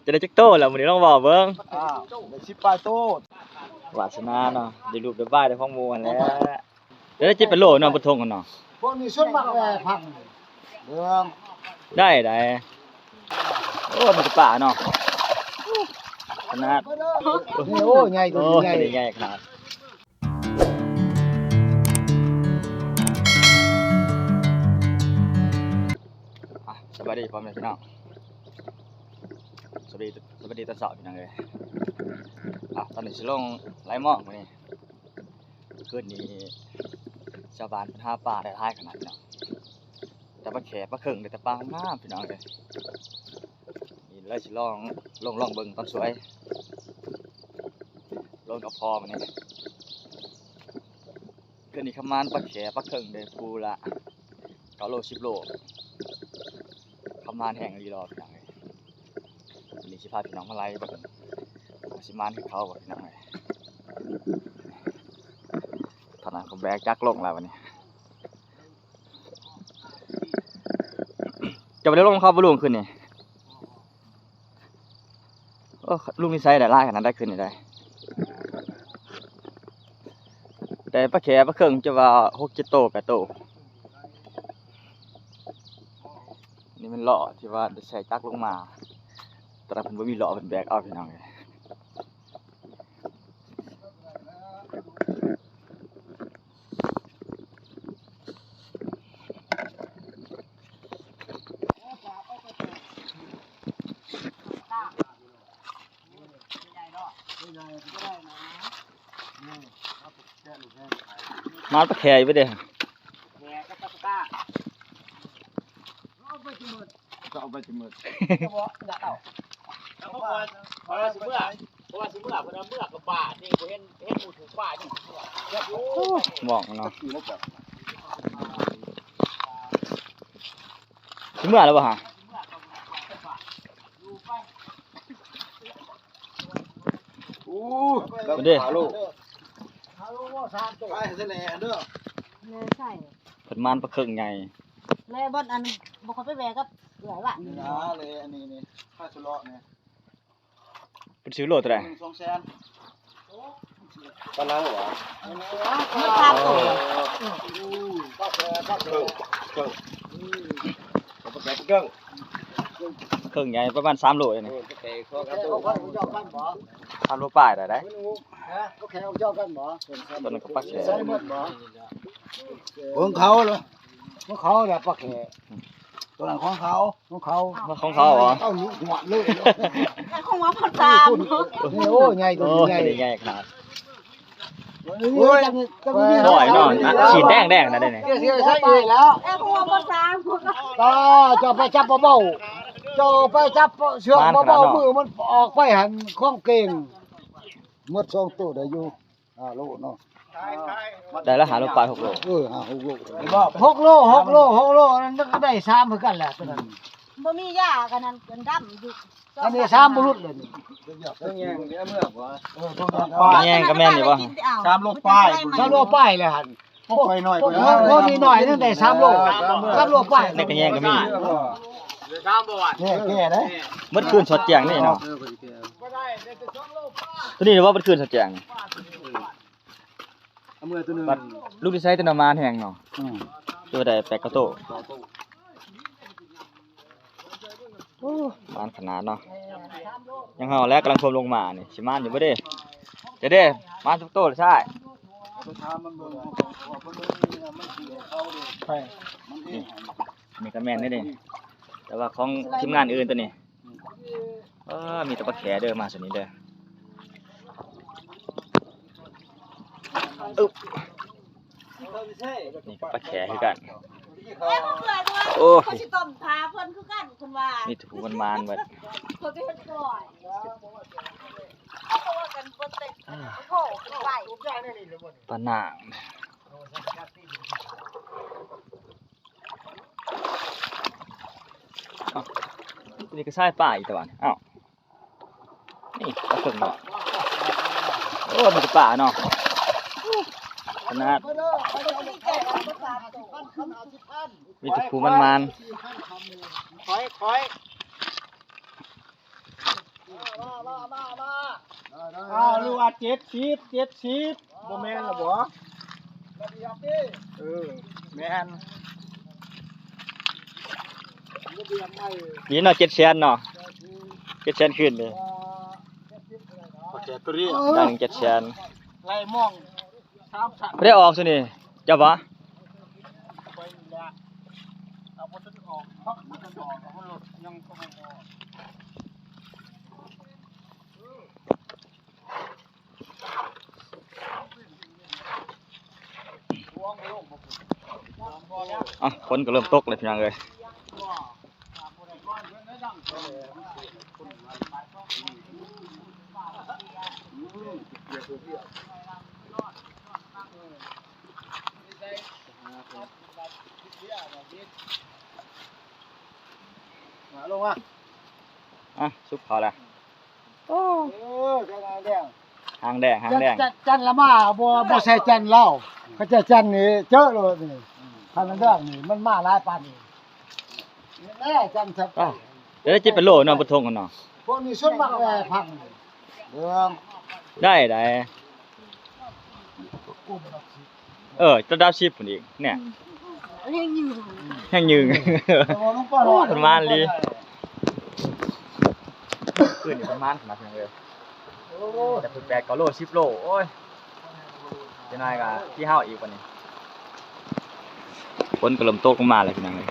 ະໄດ້ຈັກໂຕແລ້ວມື້ນີ້ ລອງເວົ້າເບິ່ງ. ອ້າວ ໄດ້ສິບປາຍໂຕ. ວາສະໜາເນາະ ໄດ້ລູບໄດ້ບາຍໄດ້ຂອງໝູ່ຫັ້ນແຫຼະ. ໄດ້ເຈັດແປດໂລເນາະ ບໍ່ທົງຫັ້ນເນາະ. ພວກນີ້ສ່ວນມາກແລ້ວພັກ ເບິ່ງ ໄດ້ ໄດ້. ໂອ້ ມີແຕ່ປາເນາະ ຂະໜາດ ໂອ້ ໃຫຍ່ກວ່ານີ້ ໃຫຍ່ ໃຫຍ່ຂະໜາດ. ອ່ະ ສະບາຍດີພໍ່ແມ່ພີ່ນ້ອງ ສະບາຍດີ ສະບາຍດີຕອນເຊົ້າພີ່ນ້ອງເອີຍ. ອ່ະ ຕອນນີ້ຊິລົງໄລ່ມອງມື້ນີ້. ຄືນນີ້ຊາວບ້ານເພິ່ນຫາປາໄດ້ຫຼາຍຂະໜາດເນາະ ແຕ່ປາແຂ້ປາເຄິງ ໄດ້ແຕ່ປາງາມໆ ພີ່ນ້ອງເອີຍ. ນີ້ເລີຍຊິລອງ ລອງ ລອງເບິ່ງຕອນສວຍ ລົງກັບພໍ່ມື້ນີ້. ຄືນນີ້ຄຳມານປາແຂ້ປາເຄິງເດ້ ຄູ່ລະເກົ້າໂລ ສິບໂລ ຄຳມານແຮງອີ່ຫຼີດອກ ພີ່ນ້ອງເອີຍ. ມື້ນີ້ຊິພາພີ່ນ້ອງມາໄລ່ເບິ່ງ ວ່າຊິມານຄືເກົ່າບໍ່ ພີ່ນ້ອງເອີຍ. ຕອນນັ້ນກໍແບກຈັກລົງແລ້ວບັດນີ້. ເຈົ້າບໍ່ໄດ້ລົງເຂົາບໍ່ ລຸງ ຄືນນີ້? ໂອ້ ລຸງນິໄສໄດ້ຫຼາຍຂະໜາດໃດຄືນນີ້ໄດ໋. ໄດ້ປາແຂ້ປາເຄິງ ຈະວ່າຫົກເຈັດໂຕ ແປດໂຕ. ນີ້ແມ່ນລໍ້ທີ່ວ່າໄດ້ໃສ່ຈັກລົງມາ ຕອນນັ້ນເພິ່ນບໍ່ມີລໍ້ ເພິ່ນແບກເອົາ ພີ່ນ້ອງເອີຍ. ມາປາແຂ້ຢູ່ເດ້. ເອົາໄປຊິໝົດ ເອົາໄປຊິໝົດ ເອົາບໍ່ ເອົາ ເອົາ ເພາະວ່າ ເພາະວ່າຊິເມືອ ເພາະວ່າຊິເມືອ ເພິ່ນວ່າເມືອກັບປານີ້ ບໍ່ເຫັນ ເຫັນໝູ່ຖືກປານີ້. ໂອ້ ມອງເນາະ ຊິເມືອແລ້ວບໍ່ຫາ? ໂອ້ ເບິ່ງເດ້ ຫາໂລ ໄປຊະແຫຼະເດີ ແລໃສ່ ເພິ່ນມານປາເຄິງໃຫຍ່ ແລບ່ອນອັນ ບໍ່ຄ່ອຍໄປແວ່ກັບເອື້ອຍວ່າ ນີ້ນະ ແລອັນນີ້ນີ້ ພາສະເລາະນີ້ ເພິ່ນຊື້ໂລເທົ່າໃດ? ສອງແສນ ປານັງຫວາ? ມັນສາມໂຕ ເຄິ່ງ ເຄິ່ງ ເຄິ່ງໃຫຍ່ປະມານສາມໂລນີ້ ສາມໂລປາຍໄດ້ໄດ໋. ຕົວນັ້ນກໍປາແຂ້ ຂອງເຂົາລະ ຂອງເຂົາລະປາແຂ້ ຕົວນັ້ນຂອງເຂົາ ຂອງເຂົາ ຂອງເຂົາຫວາ? ເອົາໜູຫົວເລີຍ ຂອງວ່າພອດສາມ ໂອ້ ໃຫຍ່ກວ່ານີ້ ໃຫຍ່ ໃຫຍ່ຂະໜາດ. ໂອ້ຍ ນ້ອຍເນາະ ສີແດງໆ ນະເດ້ນີ້ ເສຍໃສ່ອີກແລ້ວ ຂອງວ່າພອດສາມ ຕາ ເຈົ້າໄປຈັບເບົາໆ ເຈົ້າໄປຈັບເຊືອກເບົາໆ ມືມັນອອກໄປຫັ້ນ ຂອງເກັ່ງ ໝົດສອງໂຕໄດ້ຢູ່ ຫ້າໂລເນາະ ໄດ້ລະຫ້າໂລປາຍ ຫົກໂລ ເອີ ຫ້າຫົກໂລ ຫົກໂລ ຫົກໂລ ຫົກໂລ ອັນນັ້ນກໍໄດ້ສາມຄືກັນແຫຼະ ຕົວນັ້ນ ບໍ່ມີຢາ ອັນນັ້ນ ອັນດຳຢູ່ ອັນນີ້ສາມບໍ່ຫຼຸດເລີຍນີ້ ແຍງກໍແມ່ນຢູ່ບໍ່? ສາມໂລປາຍ ສາມໂລປາຍແລ້ວຫັ້ນ ໂອ້ຍ ນ້ອຍ ພວກນີ້ໜ້ອຍໜຶ່ງໄດ້ສາມໂລ ສາມໂລປາຍ ໃນກະແຍງກໍມີ ແກ່ໆ ເດ້ ໝົດຄືນສອດແຈ້ງນີ້ເນາະ ຕົວນີ້ວ່າໝົດຄືນສອດແຈ້ງ ເອົາເມືອຕົວໜຶ່ງ ບັດລູກທີ່ໃຊ້ແຕ່ນຳມານແຮງເນາະ ອືມ ຕົວໃດແປດເກົ້າໂຕ ໂອ້ ມານຂະໜາດເນາະ ຍັງເຮົາແຫຼະກຳລັງໂຄມລົງມານີ້ ຊິມານຢູ່ບໍ່ເດ້ ຈະເດ້ ມານທຸກໂຕເລີຍຊາຍ ນີ້ ນີ້ກໍແມ່ນເດ້ ແຕ່ວ່າຂອງທີມງານອື່ນຕົວນີ້ ເອີ ມີແຕ່ປາແຂ້ເດີ ມາສ່ວນນີ້ເດີ ອຶບ ນີ້ກໍປາແຂ້ຄືກັນ ໂອ້ ເຂົາຊິຕົ້ມຖ້າເພິ່ນຄືກັນ ເພິ່ນວ່າ ມີແຕ່ຜູ້ມານໆ ເບິດ ເຂົາຊິເຮັດກ່ອຍ ເຂົາວ່າກັນບໍ່ເຕັມ ໂອ້ ເພິ່ນໄປ ປານາງ ນີ້ກໍສາຍປາອີກຕະຫວານ ອ້າວ ນີ້ປາເພິ່ງເນາະ ໂອ້ ມີແຕ່ປາເນາະ ຂະໜາດ ມີແຕ່ຜູ້ມານໆ ຂ້ອຍ ຂ້ອຍ. ອ້າວ ຫຼືວ່າເຈັດສິບ ເຈັດສິບ ບໍ່ແມ່ນລະບໍ? ເອີ ແມ່ນ ນີ້ເນາະ ເຈັດແສນເນາະ ເຈັດແສນຄືນເດ້ ພໍແກ່ຕົວນີ້ ໄດ້ເຈັດແສນ ໄລ່ມອງ ບໍ່ໄດ້ອອກຊະນີ້ ເຈົ້າບໍ່? ອ່ະ ຝົນກໍເລີ່ມຕົກແລ້ວພີ່ນ້ອງເອີຍ. ມາລົງມາ ອ່ະ ສຸກເຂົ້າແລ້ວ ໂອ້ ເອີ ຫາງແດງ ຫາງແດງ ຫາງແດງ ຈັນລະມາ ບໍ່ ບໍ່ໃສ່ຈັນລາວ ເຂົາເຈົ້າຈັນນີ້ເຈີໂລດນີ້ ຄັນແດງນີ້ມັນມາຫຼາຍປານນີ້ ແນ່ ຈັນສັບ ເອີ ເອີ ເຈົ້າເປັນໂລເນາະ ບໍ່ທົງເນາະ ພວກນີ້ສ່ວນມາກແລ້ວພັງ ເບິ່ງ ໄດ້ ໄດ້ ເອີ ລະດັບສິບພຸ້ນອີກ ແນ່ ແຮງຍືງ ແຮງຍືງ ໂອ້ ມັນມານອີ່ຫຼີ ຄືນນີ້ມັນມານຂະໜາດນັ້ນເລີຍ ໂອ້ ແຕ່ເພິ່ນແບກເກົ້າໂລ ສິບໂລ ໂອ້ຍ ຈັກໜ້ອຍກໍຄືເຮົາອີກບັດນີ້ ຝົນກໍເລີ່ມຕົກລົງມາແລ້ວພີ່ນ້ອງເອີຍ.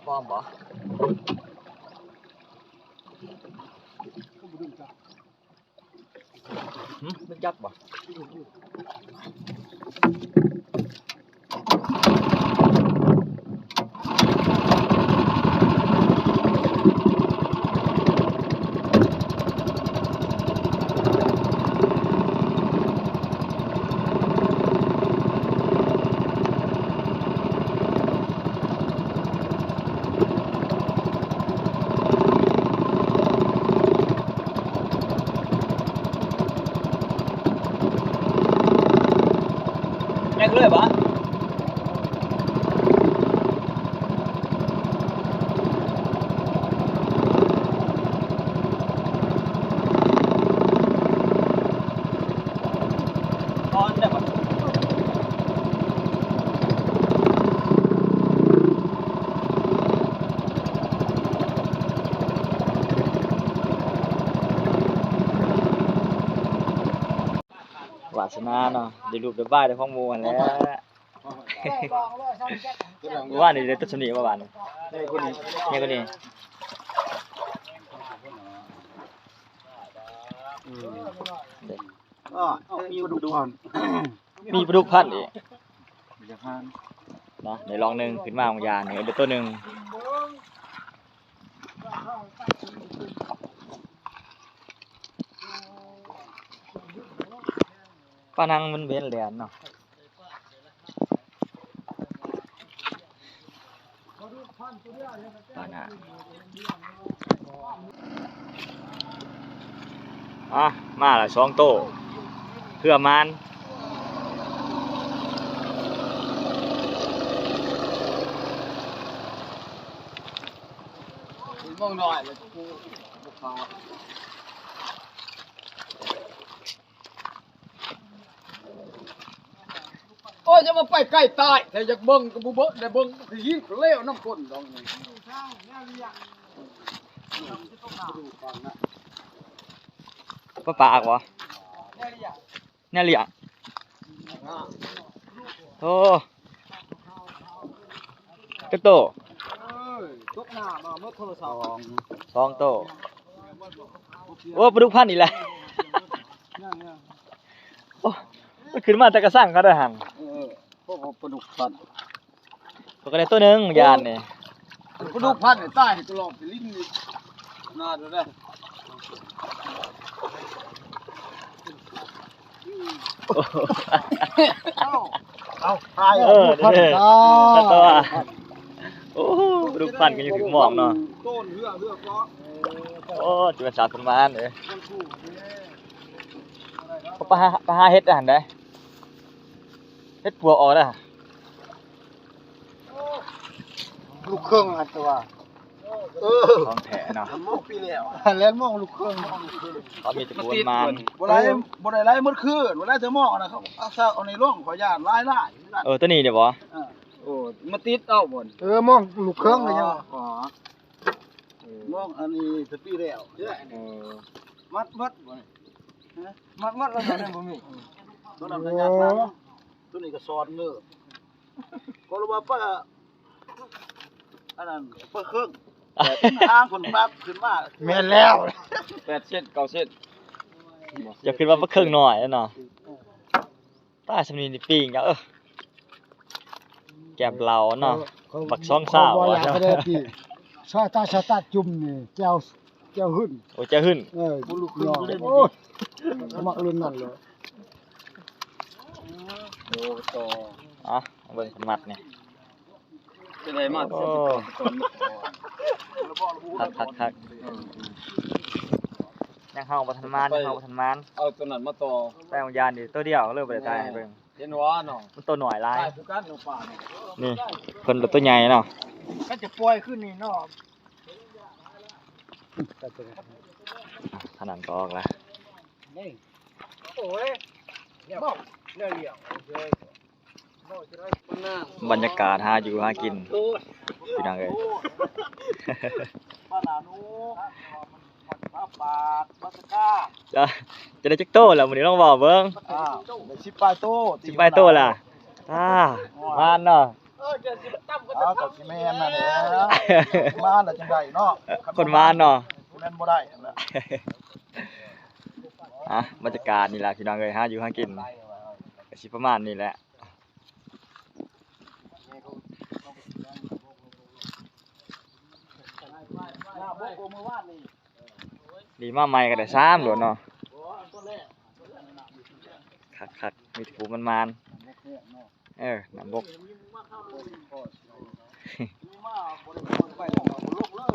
ປ້ອມບໍ່? ຫຶ? ມັນຈັບບໍ່? ແມັກເລີຍບໍ່? ກ່ອນໄດ້ບໍ່? ວາສະໜາເນາະ ໄດ້ຮູບໄດ້ບາຍໄດ້ຂອງໝູ່ຫັ້ນແຫຼະ. ວ່ານີ້ໄດ້ແຕ່ສ່ຳນີ້ບໍ່ ວານນີ້ ໃຫຍ່ກວ່ານີ້ ໃຫຍ່ກວ່ານີ້ ອືມ ເອີ ມີປາດຸກພັນ ມີປາດຸກພັນອີກ ເນາະ ໄດ້ລອງໜຶ່ງ ຂຶ້ນມາຂອງຢານນີ້ ໄດ້ໂຕໜຶ່ງ ປານັງມັນເວັນແລ່ນເນາະ. ອ່ະ ມາລະສອງໂຕ ເພື່ອໝານ ມອງໜ້ອຍແລ້ວ ບໍ່ເຂົ້າ. ຈະມາໄປໃກ້ຕາຍ ແຕ່ຢາກເບິ່ງກໍບໍ່ເບິ່ງ ໄດ້ເບິ່ງກໍຍິງແລ້ວນຳຄົນດອກນີ້. ປາປາກບໍ່? ແນວລ້ຽງ ໂອ້ ຈັກໂຕ? ຕົກນ້ຳມາໝົດໂທລະສັບ ສອງ ສອງໂຕ. ໂອ້ ປາດຸກພັນອີກແລ້ວ. ໂອ້ ມັນຂຶ້ນມາແຕ່ກະສັງເຂົາໄດ້ຫັ້ນ. ເອີ ໂອ້ ປາດຸກພັນ ເຂົາກໍໄດ້ໂຕໜຶ່ງ ຢ້ານນີ້. ປາດຸກພັນນີ້ຕາຍໃຫ້ຕະຫຼອດ ໄປຫຼິ້ນນີ້ໜ້າເດີ. ເອົາ ເອົາ ເອີ ເດີ ຕາຍ. ໂອ້ ປາດຸກພັນກໍຍັງຖືກມອງເນາະ. ໂອ້ ຈະແມ່ນສາວເພິ່ນມາເດ້. ເຂົາໄປຫາ ໄປຫາເຫັດຫັ້ນໃດ ເຫັດປົວອອກແລ້ວ. ລູກເຄິ່ງອັນຕົວ ເອີ ຂອງແທ້ເນາະ ມອງປີແລ້ວ ແລ່ນມອງລູກເຄິ່ງ ເຂົາມີແຕ່ຜູ້ມານ. ບໍ່ໄດ້ ບໍ່ໄດ້ໄລ່ໝົດຄືນ ບໍ່ໄດ້ແຕ່ມອງອັນນັ້ນ ເຂົາເອົາໃສ່ ເອົາໃນຮ່ອງ ເຂົາຢ້ານຫຼາຍໆ. ເອີ ຕົວນີ້ເດ້ບໍ່? ເອີ ໂອ້ ມາຕິດເອົາບໍ່? ເອີ ມອງລູກເຄິ່ງແລ້ວຍັງ ອໍ ເອີ ມອງອັນນີ້ແຕ່ປີແລ້ວ. ເອີ ມັດໝົດບໍ່ນີ້? ຮະ ມັດໝົດແລ້ວ ຕົວນັ້ນບໍ່ມີ ຕົວນັ້ນກໍຍັງ ຕົວນີ້ກໍຊ້ອນເນີ ກໍລະວ່າປາ ອັນນັ້ນປາເຄິ່ງ ຫາງເພິ່ນປັບຂຶ້ນມາ. ແມ່ນແລ້ວ ແປດເຊັນ ເກົ້າເຊັນ ຢ່າຄິດວ່າປາເຄິ່ງນ້ອຍເນາະ. ປາສ່ຳນີ້ນີ້ປີ້ງເອົາ ເອີ ແກມເຫຼົ້າເນາະ ເຂົາ ບັກສອງຊາວ ເຂົາບໍ່ຢາກ ບໍ່ໄດ້ປີ້ງ ຊາຕາ ຊາຕາຈຸ່ມນີ້ ແຈ່ວ ແຈ່ວຫຶ້ນ. ໂອ້ ແຈ່ວຫຶ້ນ ເອີ ບໍ່ລຸກຂຶ້ນ ໂອ້ຍ ມັກລຸ້ນນັ້ນເລີຍ. ໂອ້ ຕໍ່ ເອົາ ເບິ່ງມັດນີ້ ຈະໄດ້ມາ ໂອ້ ຄັກໆໆ ຍັງເຮົາບໍ່ທັນມານ ຍັງເຮົາບໍ່ທັນມານ ເອົາຕົວນັ້ນມາຕໍ່ ແຕ່ວ່າຢ້ານນີ້ຕົວດຽວເລີຍ ບໍ່ໄດ້ຖ່າຍໃຫ້ເບິ່ງ. ເຫັນວ່າເນາະ ມັນຕົວນ້ອຍຫຼາຍ ນີ້ເພິ່ນຕົວໃຫຍ່ເນາະ ກໍຈະປ່ອຍຂຶ້ນນີ້ເນາະ. ອ່ະ ທາງນັ້ນກໍອອກລະ ໂອ້ຍ ບັນຍາກາດຫາຢູ່ຫາກິນ ພີ່ນ້ອງເອີຍ. ຈະ ຈະໄດ້ຈັກໂຕລະມື້ນີ້ ລອງເວົ້າເບິ່ງ. ອ່າ ໄດ້ສິບປາຍໂຕ ສິບປາຍໂຕລະ. ອ່າ ໂອ້ຍ ມານເນາະ. ເອີ ກໍຊິແມ່ນນັ້ນແຫຼະ ມາແລ້ວຈັ່ງໃດເນາະ ຄົນມາເນາະ ແມ່ນບໍ່ໄດ້ຫັ້ນແຫຼະ. ອ່ະ ບັນຍາກາດນີ້ແຫຼະພີ່ນ້ອງເອີຍ ຫາຢູ່ຫາກິນ ກໍຊິປະມານນີ້ແຫຼະ. ນີ້ມາໃໝ່ກໍໄດ້ສາມໂລດເນາະ. ຄັກໆ ມີແຕ່ຜູ້ມັນມານ. ເອີ ນ້ຳບົກ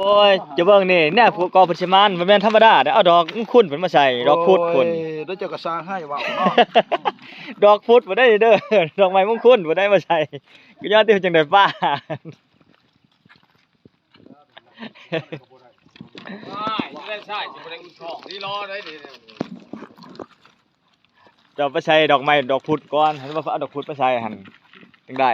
ໂອ້ຍ ຈະເບິ່ງນີ້ ແນວຜູ້ກອງເພິ່ນຊິມານ ບໍ່ແມ່ນທຳມະດາເດ້ ເອົາດອກມຸງຄຸນເພິ່ນມາໃສ່ ດອກພຸດພຸ້ນ. ໂອ້ຍ ເດີ ເຈົ້າກໍສ້າງໃຫ້ເວົ້າເນາະ ດອກພຸດບໍ່ໄດ້ເດີ ດອກໄມ້ມຸງຄຸນບໍ່ໄດ້ມາໃສ່ ກໍຍ້ອນທີ່ເພິ່ນຈັ່ງໄດ້ປາ. ອ້າຍ ຈະໄດ້ໃຊ້ ຈະບໍ່ໄດ້ອຸ່ນທ້ອງ ນີ້ລໍໄດ້ນີ້. ເຈົ້າໄປໃສ່ດອກໄມ້ດອກພຸດກ່ອນ ເຫັນບໍ່ ເອົາດອກພຸດມາໃສ່ຫັ້ນ ຈັ່ງໄດ້